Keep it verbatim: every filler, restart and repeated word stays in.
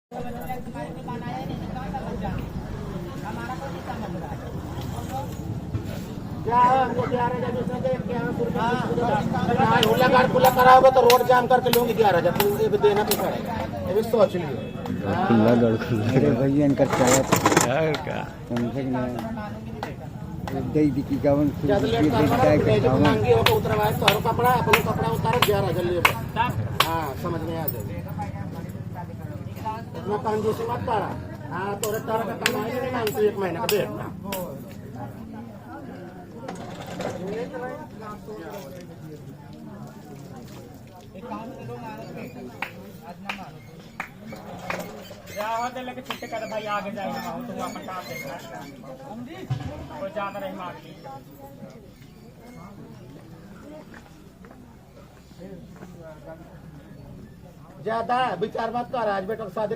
क्या है, हमको ग्यारह हजार दूसरा दे, क्या है, हाँ, खुला गाड़ खुला करा होगा तो रोड जाम करके लूंगी ग्यारह हजार, तुम ये भी देना पैसा है, ये भी सोच लियो। खुला गाड़ खुला। अरे भैया, इनका चाहे यार का? समझे कि नहीं? दे दी कि गावन से ज्यादा लेट ये करना, गाय के ले जाओ, खावन। नंगी होके उतरवाए, तोहरो कपड़ा, अपनो कपड़ा उतारो, ग्यारह हजार ले। हाँ, समझ में आ जाए। इतना कंजूसी मत करा। हाँ, तोरे तरह का कमाई नहीं मानती एक महीना का, देख। जाओ दे लेके छुट्टी कर भाई, आगे जाएगा, तुम अपन काम देखना। कोई ज्यादा नहीं मांगती। ज्यादा विचार मत कर, आज बेटा के शादी